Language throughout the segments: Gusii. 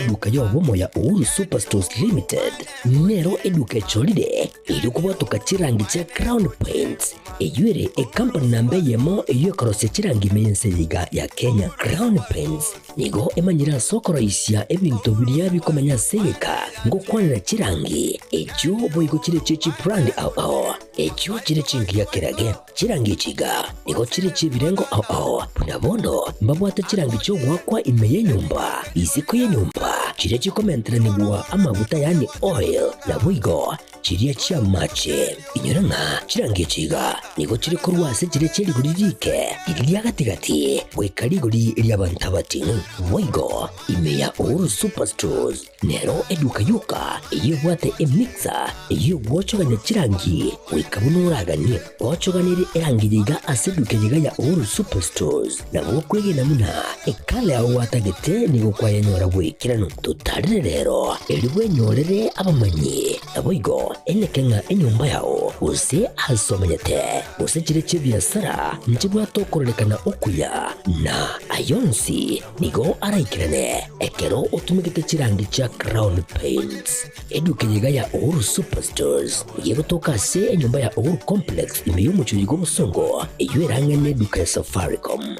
eduka y'obomo ya Uhuru Superstores Limited nero eduka echorire erio kobwatoka chirangi chia Crown Paints, eyio ere ekampani namba eyemo eyio ekorosia chirangi ime y'ense eye iga ya Kenya. Crown Paints nigo emanyire ase okoroisia ebinto biria bikomenya ase egeka ngokwanera chirangi echio boigo chire chie chibrand ao ao echio chire chingiya kerage. Chirangi echi iga nigo chire chi'ebirengo ao ao, buna bono mbabwate chirangi chi'ogoakwa ime y'enyomba, isiko y'enyomba, chiria chikomenteranigwa amaguta yaani oil, naboigo chiria chi'amache. Inyora ng'a chirangi echi iga nigo chire korwa ase chiria chie rigori riike, riria ria gati-gati, goika rigori ri'abanto abating'u. Boigo ime ya Uhuru Superstores Nero eduka yoka eyio ebwate emixer eyio egwochogania chirangi goika buna oraganie. Gwochoganirie erangi eye iga ase eduka eye iga ya Uhuru Superstores, nabo okwegena buna ekala yao gwatagete nigo kwayenyora bw'ekeranu. Totarire rero erio bwenyorere abamanyi, naboigo eneke ng'a enyomba yao gose ase omenyete gose chire chi'ebiasara nchibwate okororekana okuya na ayonsi Nigo araikerane ekero otumegete chirangi chia Crown Paints. Eduka eye iga ya Uhuru Superstores nigo egotoka ase enyomba ya Uhuru Complex ime y'omochie oyo bw'obosongo eyio ere ang'e n'eduka ya Safaricom.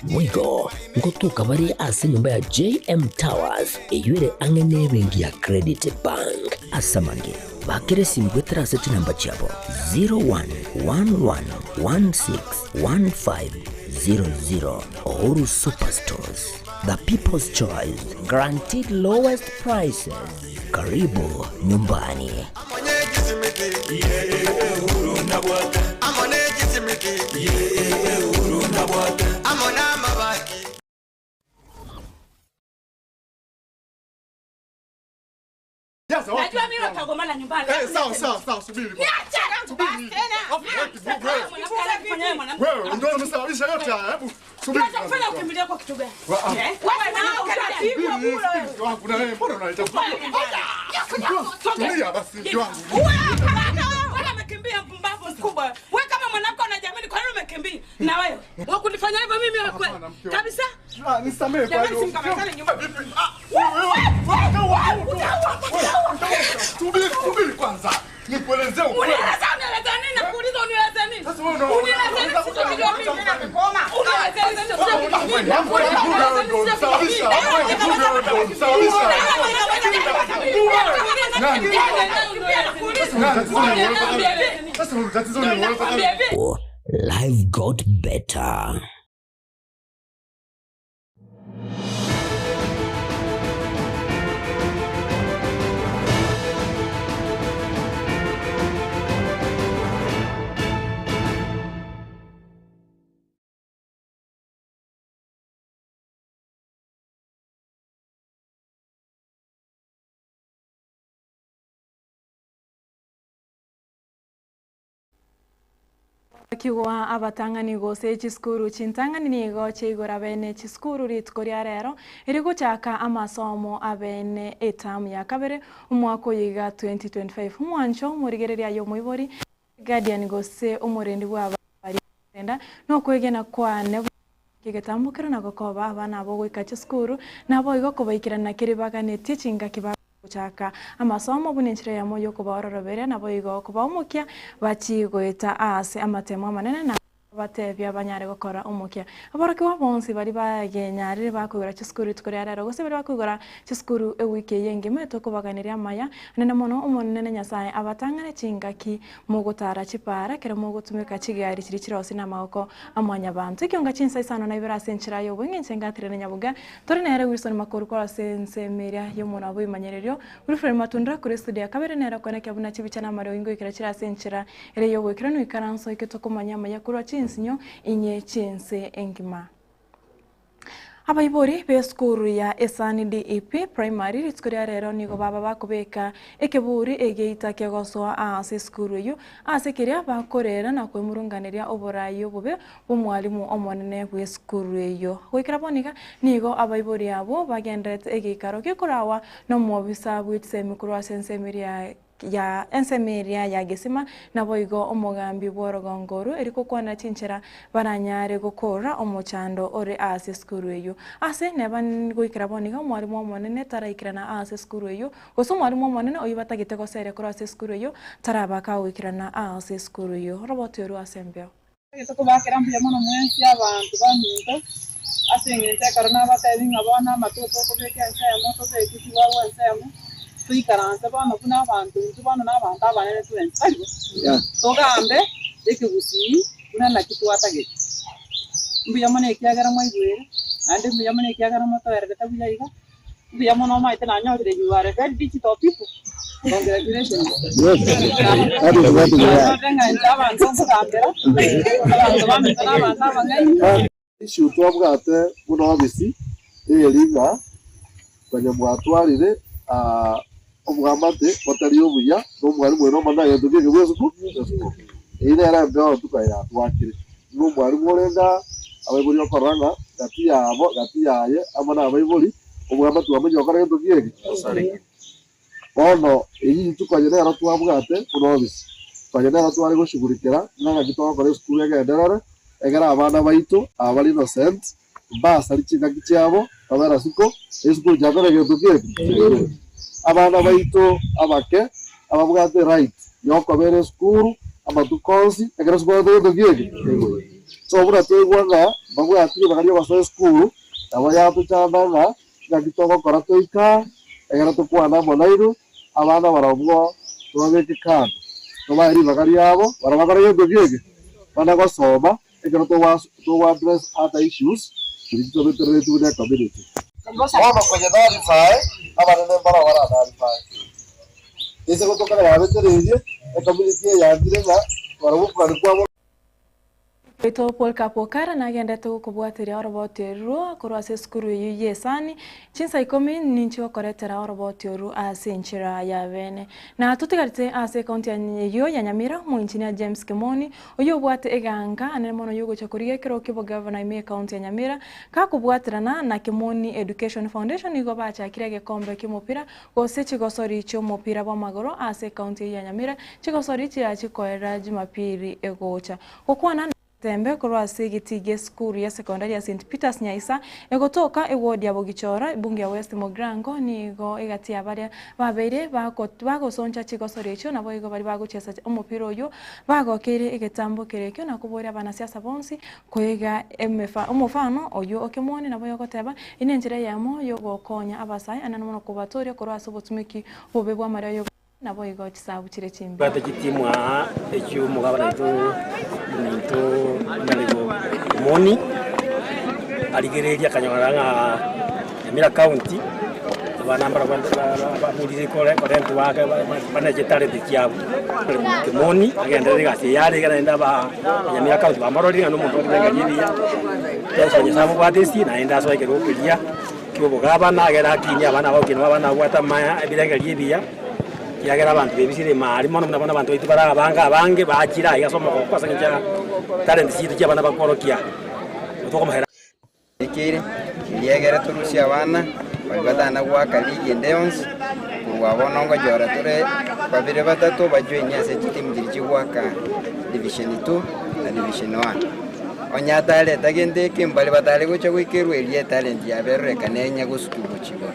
Boigo ngotoka bare ase enyomba ya JM Towers eyio ere ang'e n'ebenki ya Credit Bank. Ase amange, bakera esimi goetera ase chinamba chiabo 0111161500. Uhuru Superstores, the people's choice, guaranteed lowest prices. Karibu nyumbani. Najua mimi watagombana nyumbani. Eh, sawa sawa sawa, subiri. Niache Subiri. basi tena. Afu, wewe, Mwanamke Wewe ndio umesababisha yote haya. Hebu subiri. kufanya ukimbilia kwa kitu gani? Wa- ah. Eh? Wewe na utapigwa Subiri, bure. subiri, mke wangu na wewe mbona unaleta Tulia basi mke wangu. Wewe kama wewe umekimbia mpumbavu mkubwa. Wewe kama mwanamke unajiamini kwa nini umekimbia? Na wewe wewe kunifanya hivyo mimi wewe kweli? Hapana, mke wangu. Kabisa? Ah, nisamehe kwa Jamani hilo. simkamatane nyumba. Vipi? Ah, wewe, wewe, wewe, wewe, Subiri, subiri kwanza. Nikuelezee ukweli. Unieleza unieleza nini? Nakuuliza unieleze nini? Sasa wewe una- Unieleze nini? Sisi tujua mimi. Unieleze nini? Sasa tatizo ni wewe. Life got better. Kigwa abatang'ani gose chisukuru chintang'ani nigo chiaigora bene chisukuru rituko ria rero eri gochaka amasomo abene etamu ya kabere omwaka oyo iga 2025 omwancho omorigereria aye omoibori guardian gose omorendi bwa abarenda nokwegena kwane kegetambukero na gokoba abana abo goika chisukuru nabo igo kobaikerana keri baganetie chingaki ba gochaka amasomo buna enchera yamo yokobaororoberia nabo igo kobaomokia bachigoeta ase amatemo amanene na batebia banyare gokora omokia aborokiwa bonsi bari bagenyarire bakoigora chisukuru rituko ria rero gose bari bakoigora chisukuru ewiki eye engima etokobaganiria amaya nene mono omonene nyasaye abatang'ane chingaki mogotara chipara kero mogotumeka chigari chiri chirosi na amagoko amwanya bantu ekionga chinsa isano na ibere ase enchera ya obweng'e inche ngatirene nyabuga tore nere Wilson Makuru kora ase ensemo eria ya omwana bwa Wilfred Matundra kuri studio ya kabere nere okonekia buna chibicha na amariogi ngoikera chire ase enchera ere ya oboikeranu ikaranso eke tokomanya amaya korwa chinsinyo inye chinse engima abaibori b'esukuru ya Esani DEP Primary rituko ria rero nigo baba bakobeka ekeburi egeita kegosoa ase esukuru eyo ase keria bakorera na kwemurunganeria oborai obobe bw'omwalimu omonene bw'esukuru eyo goikera boniga nigo abaibori abo bagenderete egeikaro gekorawa na omwobisa bw'echisemi korwa ase ensemo eria ya ensemo eria ya Gesima, naboigo omogambi bw'orogongo orwo eri gokwana chinchera baranyare gokoora omochando ore ase esukuru eyio. Ase neba goikera bono iga omwalimu omonene taraikerana ase esukuru eyio, gose omwalimu omonene oyio batagete goseria korwa ase esukuru eyio taraba kagoikerana ase esukuru eyio. Roboti orwo ase embeo. Ntagete kobakera mbuya mono mwensi abanto baminto, ase eng'encho ekero nabatebi ng'a bono amatuko tokobeka ensemo, tobeke chigwagwa ensemo, toikaranse bono buna abanto intwe bono na abanto abanene twensi, tari bo? Togambe ekegusii buna naki twatagete. Mbuya mono ekiagera mwaigwere, naende mbuya mono ekiagera motoererete buya iga. Mbuya mono omanyete nanyorire you are a very digital people. Congratulations. Nanyorire ng'a inche abanto nkogambera, abanto baminto na abanto abang'aini. Issue twabwate buna obisi eri ng'a konya mwatwarire obwamate botari obuya na omwalimu oino omonyene egento kiaye bwa esukuru. Eyio nere embeo ntuko eye yatwakire. Ng'a omwalimu orenge aa, abaibori okorora ng'a gati yabo, gati yaye amo na abaibori, obwamate bwamanyire gokora gento ki eke? Bono eyio rituko eye nero twabwate buna obisi. Konya nero tware goshughulikera ng'a ng'aki togokora esukuru egenderere, egere abana baito aba bare innocent, mbasari chingaki chiabo, babera siko, esukuru chiakore gento ki eke? Abana baito abake ababwate right yokobera esukuru amatuko onsi ekero esukuru egoteba gento ki eke? So buna twaigwa ng'a mbabwati ribaga riogosoa esukuru, nabo yatochanda ng'a ng'aki togokora toika aa, ekero tokwana amo nainwe, abana barobwo tobabeke kando, tobae ribaga riabo barabwo bakore gento ki eke? Bana gosoma Ekero togo address other issues chiria chitobetereretie buna ecommunity. Bono konya nullify, abanene mbarabwo bara nullify. Ase gotokana babetereirie, ecommunity eyantire ng'a barabwo okogania kwabo. Oito Paul Kapokara nagenderete gokobwateria oroboti orwo korwa ase esukuru eyio y'esani, chinsa ikomi ninchi gokoretera oroboti orwo ase enchera ya bene. Na totigarete ase ekaunti eyio ya Nyamira, omoinjinia James Kimoni, Oyio obwate eganka anene mono y'ogocha korigia ekerogo ki'obogavana ime y'ecounty ya Nyamira, gakobwaterana na Kimoni Education Foundation nigo bachakire egekombe ki'omopira gose chigosori chi'omopira bw'amagoro ase ecounty eyio ya Nyamira, chigosori chirachi koera Jumapili egocha. Gokwana na Tembe korwa ase egetii gi'esukuru ya sekondari ya St Peters Nyaisa egotoka eward ya Bogichora ebunge ya West Mugirango nigo egati ya baria babeire bagosoncha chigosori echio naboigo baria bagochesa omopira oyio Bagokeire egetambo keria ekio na koboria abanasiasa bonsi koiga emefa omofano oyio o kemoni nabo yogoteba, Eye nenchera eyemo yogokonya abasae anene mono kobatooria korwa ase obotumeki bobe bw'amariogo y'obobe naboigo chisabu chire chimbe. Bwate chitimu aa echio omogabana oito ominto Honourable Omoni arigereria akanyora ng'a Nyamira county abana mbarabwo baburire korentwa ake bane chitalent chiabo. Kimoni agenderere egasi eye are iga naende aba Nyamira county bamororire ng'a nomonto ore neng'ani ebiya, twensi Nyasaye amobwatesie naende asoe ekerogo keria kia obogabana agere akinie abana abagokina abana abwate amaya ebirengererio ebiya, ekiagera abanto bebisire ime aria mono buna bono abanto baito bare abange abange bachire aiga ase omogoko ase eng'encho ya talent chiaito chia abana bakworokia, tokomohera. Ekeire, erio egere torusie abana baria batana goaka ligi ende yonsi, korwa bono ngochora tore babere batato bajoinie ase chitimu chiria chigoaka division two na division one. Onye atareta gento eke mbare batare gocha goikerwa erio etalent yabo erorekane enye gosukia gochia igoro.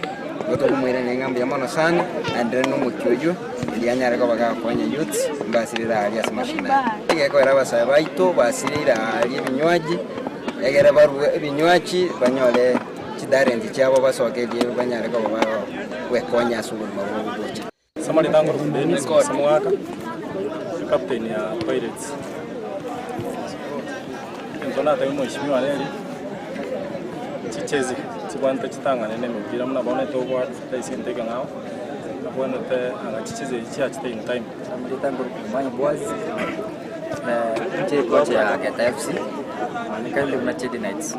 Igo tokomoiraneria ng'a mbuya mono sana, naende rende nomokia oyio, erio anyare koba gakonya youths mbasirire aaria ase mashinani. Egekoera abasae baito basirire aaria ebinywaji. Egere barue ebinywachi banyore chitalenti chiabo basoke erio banyare koba bagwekonya ase obogima bwabo bogocha. Samari Tangoro Dennis Samwaka, captain ya Pirates. Egento natebie mheshimiwa neri, chichezi chibwanete chitang'ane na emepira buna bono etobwate esente ekeng'ao, abwenerete anga chichezi echi chiachete in time. Samari Tangoro Kimani Boaz, Inche coach ya Geta FC, manyekanirie buna Chedi Knights.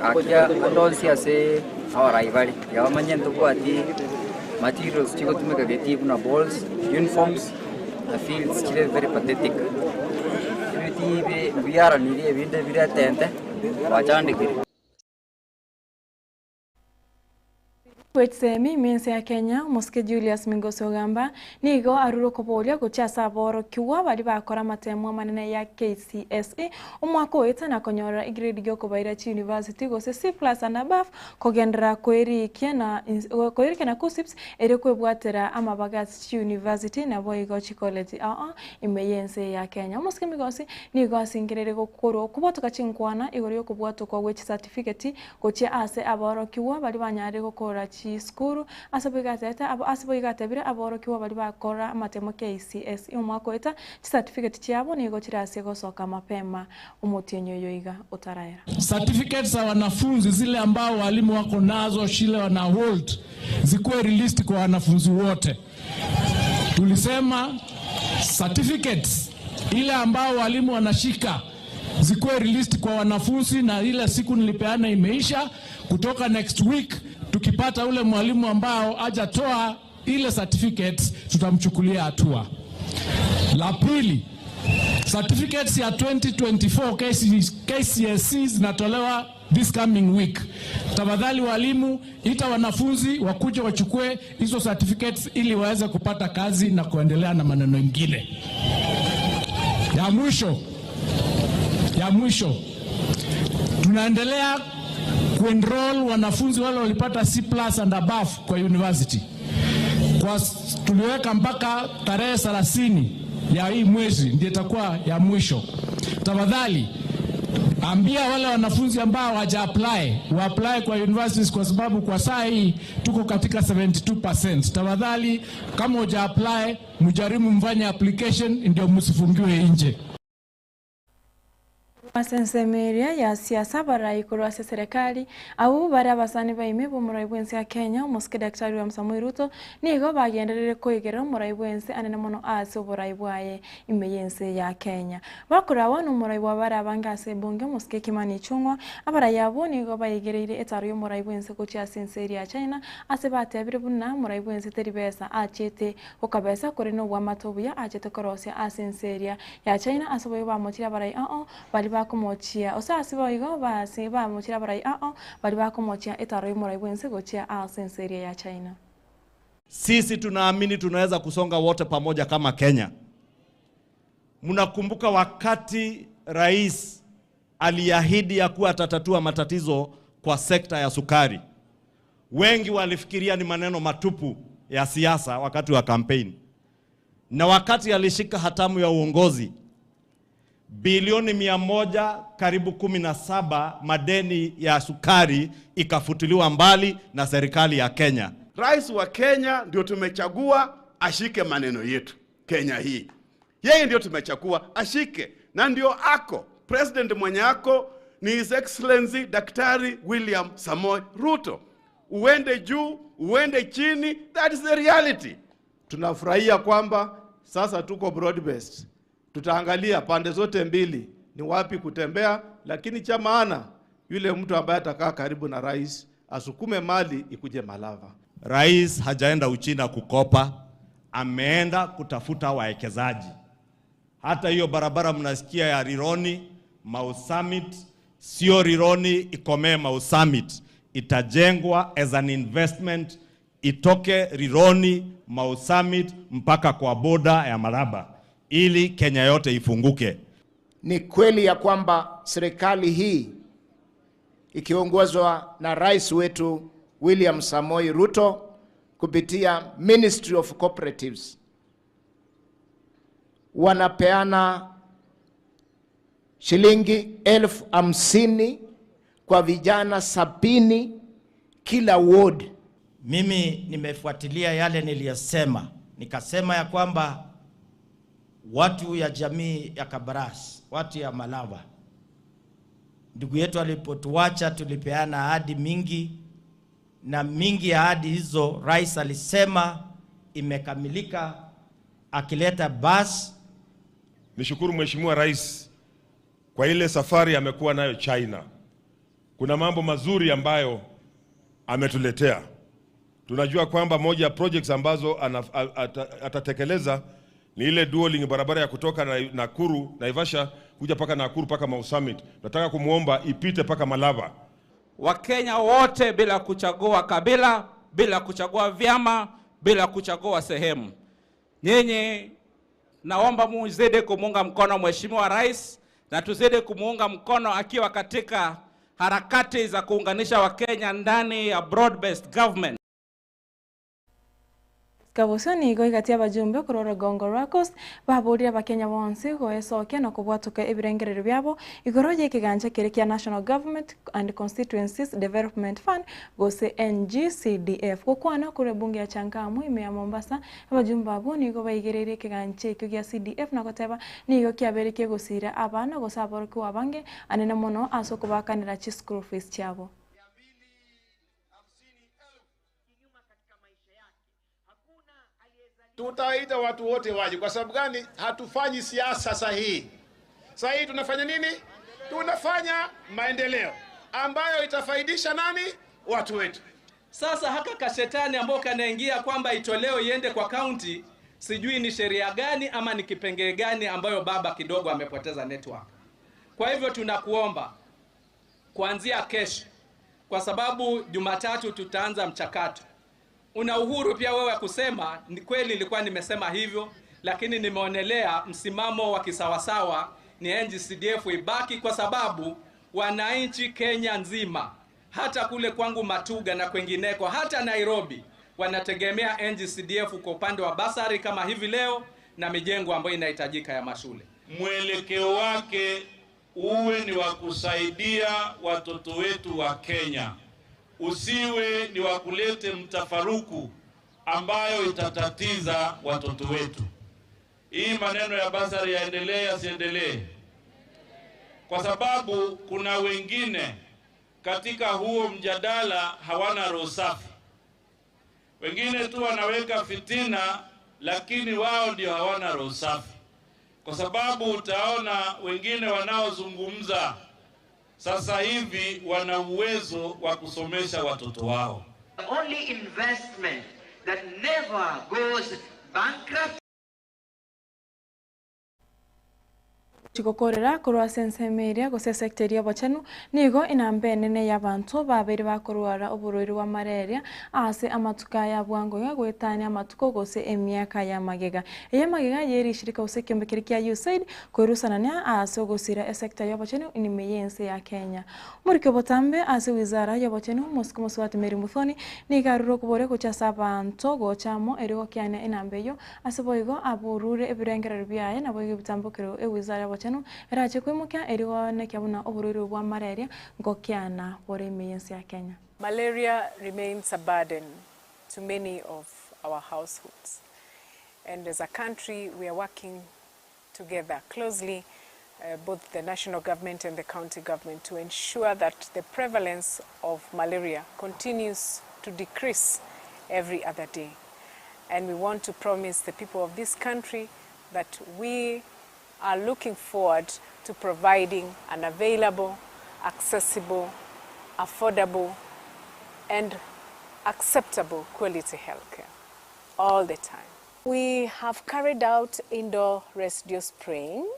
Akia ande onsi ase abarai bare, tiga bamanye ntobwati materials chigotumeka getii buna balls, uniforms na fields chire very pathetic. Ebitii ebi mbiaranirie ebinde bire etente, twachandekire. Bw'echisemi ime ense ya Kenya, omosike Julius Migosi Ogamba nigo arure okoboria gochia ase aborokigwa baria bakora amatemo amanene ya KCSE omwaka oeta na konyora egrade giokobaira chiuniversity gose C plus and above kogenderera koerikia na koerikia na KUCCPS erio kwebwatera amabaga ase chiuniversity naboigo chicollege ao ime y'ense ya Kenya. Omosike Migosi nigo asingereire gokorwa kobwatoka chinkwana igoro y'okobwatokwa gwe chicertificate Gochia aase aborokigwa baria banyarire gokoora chisukuru, ase boigo atebete ase boigo atebire aborokigwa baria bakora amatemo KCSE omwaka oeta, chicertificate chiabo nigo chire ase gosoka mapema omotienyi oyo iga otaraera. Certificates za wanafunzi zile ambao walimu wako nazo shile wana hold zikuwe released kwa wanafunzi wote. Tulisema certificates ile ambao walimu wanashika zikuwe released kwa wanafunzi, na ile siku nilipeana imeisha. Kutoka next week tukipata ule mwalimu ambao hajatoa ile certificates tutamchukulia hatua. La pili, certificates ya 2024 KCSE zinatolewa this coming week. Tafadhali walimu, ita wanafunzi wakuje wachukue hizo certificates ili waweze kupata kazi na kuendelea na maneno mengine. Ya mwisho, ya mwisho tunaendelea kuenroll wanafunzi wale walipata C plus and above kwa university. Kwa tuliweka mpaka tarehe 30 ya hii mwezi ndio itakuwa ya mwisho. Tafadhali ambia wale wanafunzi ambao hawaja apply wa apply kwa universities, kwa sababu kwa saa hii tuko katika 72%. Tafadhali kama huja apply, mjaribu mfanye application ndio msifungiwe nje. Ase ensemo eria ya siasa abarai korwa ase eserekari, abwo bare abasani baime b'omorai bw'ense ya Kenya, omosike Daktari William Samoei Ruto, nigo bagendererire koigerera omorai bw'ense anene mono ase oborai bwaye ime y'ense ya Kenya. Bakoragwa nomorai bwa bare abange ase ebunge omosike Kimani Ichung'wa, abarai abwo nigo baigereire etaro y'omorai bw'ense gochia ase ense eria ya China ase batebire buna morai bw'ense teri besa achiete gokabesa korende nobwamate obuya achete korosia ase ense eria ya China ase boigo bamochire abarai ao baria bakomochia ose ase boigo base bamochire abarai ao baria bakomochia etaro y'omorai bw'ense gochia ase ense eria ya China. Sisi tunaamini tunaweza kusonga wote pamoja kama Kenya. Mnakumbuka wakati rais aliahidi ya kuwa atatatua matatizo kwa sekta ya sukari. Wengi walifikiria ni maneno matupu ya siasa wakati wa kampeni. Na wakati alishika hatamu ya uongozi, bilioni 100 karibu 17 madeni ya sukari ikafutiliwa mbali na serikali ya Kenya. Rais wa Kenya ndio tumechagua ashike maneno yetu Kenya hii. Yeye ndio tumechagua ashike, na ndio ako president mwenye ako ni His Excellency Daktari William Samoei Ruto. Uende juu uende chini, that is the reality. Tunafurahia kwamba sasa tuko broad based. Tutaangalia pande zote mbili ni wapi kutembea, lakini cha maana yule mtu ambaye atakaa karibu na rais asukume mali ikuje Malava. Rais hajaenda Uchina kukopa, ameenda kutafuta wawekezaji. Hata hiyo barabara mnasikia ya Rironi Mau Summit, sio Rironi ikomee Mau Summit, itajengwa as an investment, itoke Rironi Mau Summit mpaka kwa boda ya Malaba ili Kenya yote ifunguke. Ni kweli ya kwamba serikali hii ikiongozwa na rais wetu William Samoei Ruto kupitia Ministry of Cooperatives wanapeana shilingi 50,000 kwa vijana 70 kila ward. Mimi nimefuatilia yale niliyosema, nikasema ya kwamba watu ya jamii ya Kabaras, watu ya Malava, ndugu yetu alipotuacha tulipeana ahadi mingi, na mingi ya ahadi hizo rais alisema imekamilika, akileta basi. Nishukuru Mheshimiwa Rais kwa ile safari amekuwa nayo China. Kuna mambo mazuri ambayo ametuletea. Tunajua kwamba moja ya projects ambazo atatekeleza ni ile dualing barabara ya kutoka Nakuru, Naivasha kuja paka Nakuru paka Mau Summit. Nataka kumuomba ipite paka Malava. Wakenya wote bila kuchagua kabila, bila kuchagua vyama, bila kuchagua sehemu. Nyinyi naomba muzidi kumuunga mkono Mheshimiwa Rais na tuzidi kumuunga mkono akiwa katika harakati za kuunganisha Wakenya ndani ya broad based government. Gabosio nigo igatia abajumbe korwa orogongo rwa Coast baborire abakenya bonsi goesokia na kobwatoka ebirengererio biabo igoro ya ekegancha kere kia National Government and Constituencies Development Fund gose NGCDF. Gokwana korwa ebunge ya Changamwe ime ya Mombasa, abajumbe abwo nigo baigereire ekegancha ekio gia CDF na goteba nigo kiabeire kegosira abana gose aborokigwa abange anene mono ase okobakanera chischool fees chiabo. Tutaita watu wote waje. Kwa sababu gani? Hatufanyi siasa sahihi. Sahihi tunafanya nini? Tunafanya maendeleo ambayo itafaidisha nani? Watu wetu. Sasa haka kashetani ambao kanaingia kwamba itolewe iende kwa kaunti, sijui ni sheria gani ama ni kipengee gani ambayo baba kidogo amepoteza network. Kwa hivyo tunakuomba kuanzia kesho, kwa sababu Jumatatu tutaanza mchakato. Una uhuru pia wewe kusema ni kweli nilikuwa nimesema hivyo, lakini nimeonelea msimamo wa kisawasawa ni NGCDF ibaki, kwa sababu wananchi Kenya nzima, hata kule kwangu Matuga na kwengineko, hata Nairobi, wanategemea NGCDF kwa upande wa basari kama hivi leo na mijengo ambayo inahitajika ya mashule. Mwelekeo wake uwe ni wa kusaidia watoto wetu wa Kenya, usiwe ni wa kulete mtafaruku ambayo itatatiza watoto wetu. Hii maneno ya basari yaendelee yasiendelee? Kwa sababu kuna wengine katika huo mjadala hawana roho safi, wengine tu wanaweka fitina, lakini wao ndio hawana roho safi, kwa sababu utaona wengine wanaozungumza sasa hivi wana uwezo wa kusomesha watoto wao. The only investment that never goes bankrupt. Chigokorera korwa ase ensemo eria gose esector eria obochenu nigo enamba enene ya abanto babeire bakorwara oborwaire bwa malaria ase amatuko aya bwango iga goetania amatuko gose emiaka ya magega. Eye magega yerishirika gose ekiombe keria kia USAID koirusanania ase ogosira esector ya obochenu ime ya ense ya Kenya. Omoriki obotambe ase wizara ya obochenu omosike omosubati Mary Muthoni nigo arure okoboria gocha ase abanto gocha amo erio gokiania enamba eywo ase boigo aborure ebirengererio biaye naboigo ebitambokero ewizara ya obochenu erache koimokia erio gonekia buna oborwaire bwa malaria ngokiana bore ime ya ense ya Kenya. Malaria remains a burden to many of our households. And as a country, we are working together closely, both the national government and the county government, to ensure that the prevalence of malaria continues to decrease every other day. And we want to promise the people of this country that we are looking forward to providing an available, accessible, affordable, and acceptable quality healthcare all the time. We have carried out indoor residue spraying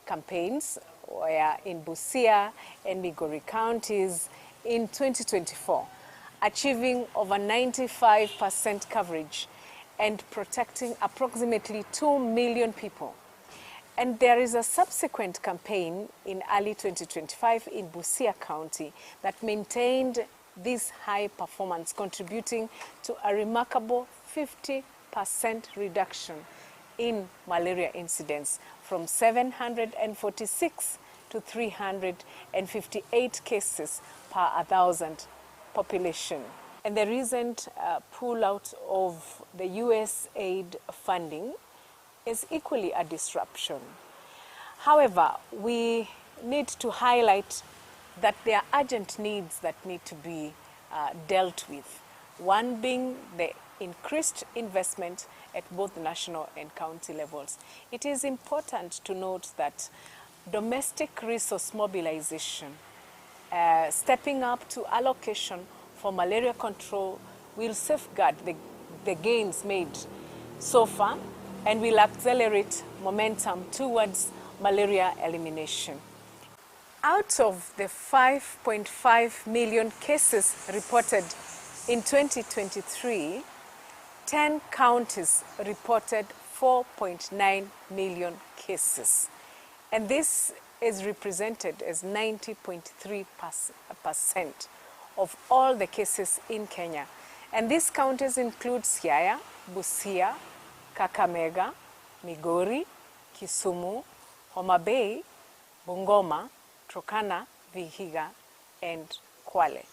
campaigns where in Busia and Migori counties in 2024, achieving over 95% coverage and protecting approximately 2 million people. And there is a subsequent campaign in early 2025 in Busia County that maintained this high performance, contributing to a remarkable 50% reduction in malaria incidence from 746 to 358 cases per 1,000 population. And the recent pullout of the USAID funding is equally a disruption. However, we need to highlight that there are urgent needs that need to be dealt with. One being the increased investment at both national and county levels. It is important to note that domestic resource mobilization, stepping up to allocation for malaria control, will safeguard the gains made so far and will accelerate momentum towards malaria elimination. Out of the 5.5 million cases reported In 2023, 10 counties reported 4.9 million cases. And this is represented as 90.3 percent of all the cases in Kenya. And these counties include Siaya, Busia, Kakamega, Migori, Kisumu, Homa Bay, Bungoma, Turkana, Vihiga, and Kwale.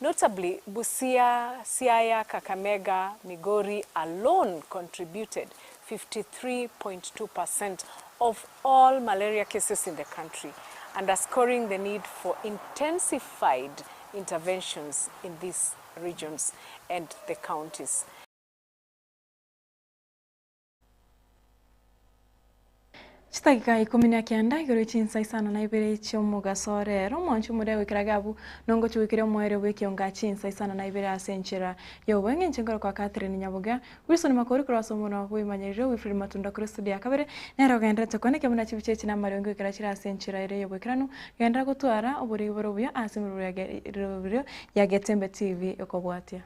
Notably, Busia, Siaya, Kakamega, Migori alone contributed 53.2% of all malaria cases in the country, underscoring the need for intensified interventions in these regions and the counties. Chidakika ikomi na kianda igoro chinsa isano na ibere chiomogaso rero omwancho omore goikera gabu nongochi goikera omoerio bwa ekionga chinsa isano na ibere ase enchera ya obweng'e inche nkoro kwa Catherine Nyaboga Wilson Makori korwa ase omonwa bwemanyerire Wilfred Matunda korwa estudio ya kabere nere ogenderete kwane buna chibicha echi na amariongo goikera chire ase enchera ere ya oboikeranu genda gotwara oborigi bore obuya ase emerobrio ya Getembe TV ekobwatia.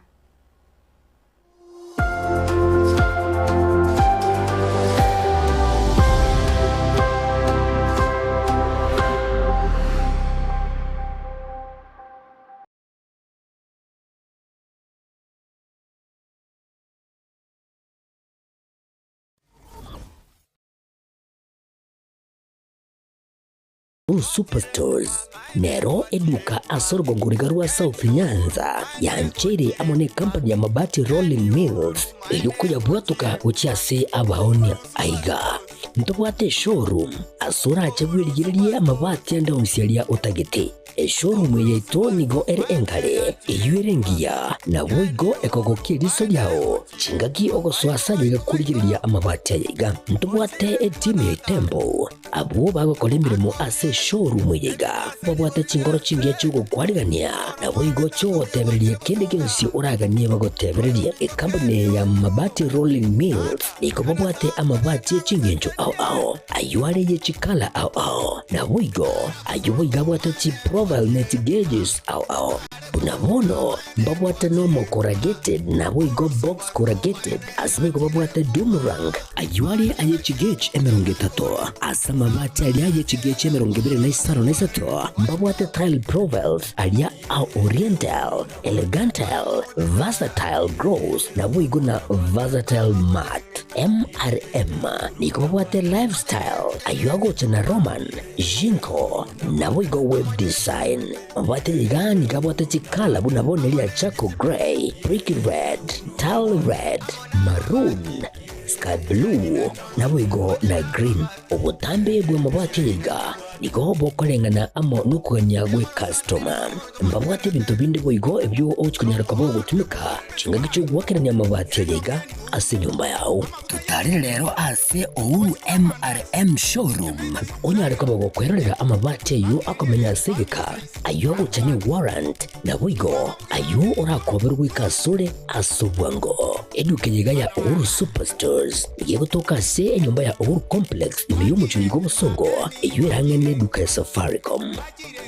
Uhuru Superstores nero eduka ase orogongo riga rwa South Nyanza yancheire amo ne company ya Mabati Rolling Mills erio koyabwatoka gochia ase abaonia. Aiga ntobwate eshowroom ase orache bwerigererie amabati ande onsi aria otagete. Eshowroom eye yaito nigo ere enkare, eyio ere engiya, naboigo ekogokia eriso riao chingaki ogosoa ase aye iga korigereria amabati aya iga. Ntobwate etimu ya Itembo Abwo bagokora emeremo ase eshowroom eye iga babwate chinkoro chingiya chi'ogokwarigania, naboigo chi'ogotebereria kende gionsi oraganie bagotebererie. Ekampuni eye ya Mabati Rolling Mills nigo babwate amabati e chingencho ao ao, ayio are ye chikala ao ao, naboigo ayio boigo abwate chiprofile ne chigeges ao ao. Buna bono mbabwate nomo corrugated naboigo box corrugated, ase boigo babwate doomerang, ayio are aye chigauge emerongo etato, ase amabati aria aye chigauge emerongo ebere na isano na isato, mbabwate tile profiles aria a oriental, elegantile, versatile gloss, naboigo na versatile matte. MRM nigo babwate lifestyle, ayio agocha na Roman, Jinko, naboigo web design. Mabwate iga nigo abwate chikala buna bono eria charcoal grey, brick red, tile red, maroon, sky blue, naboigo na green. Obotambe bw'amabwate aya iga nigo bokoreng'ana amo nokogania gw'ecustoma. Mbabwate ebinto binde boigo ebio ogochia konyara koba ogotumeka chingaki chi'ogoakerania amabati aya iga ase enyomba yao. Totarere rero ase Uhuru MRM Showroom onyare koba gokwerorera amabati ayio akomenya ase egeka, ayio agocha ne warrant, naboigo ayio orakoberwe goika asore ase obwango. Eduka eye iga ya Uhuru Superstores nigo egotoka ase enyomba ya Uhuru Complex ime y'omochie oyo bw'obosongo eyio ere ang'e neduka ya Safaricom.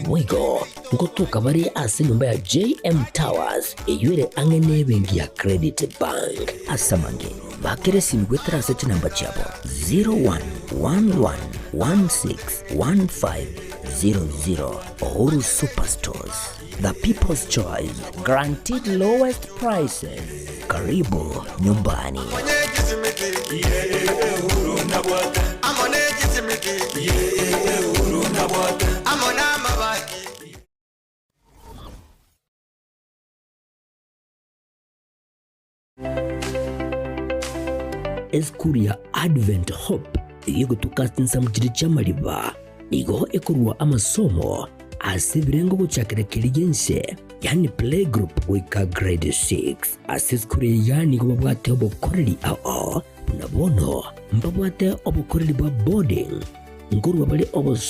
Boigo ngotoka bare ase enyomba ya JM Towers eyio ere ang'e nebenki ya Credit Bank. Ase amange, bakera esimi goetera ase chinamba chiabo 0111161500. Uhuru Superstores, the people's choice, guaranteed lowest prices. Karibu nyumbani. Esukuru ya Advent Hope eyio egotoka ase chinsemo chiria chi'amariba nigo ekorua amasomo ase ebirengo gochakera keria gi'ense, yaani playgroup goika grade 6. Ase esukuru eye iga nigo babwate obokoreri ao ao, buna bono mbabwate obokoreri bwa boarding, nkorua bare obos.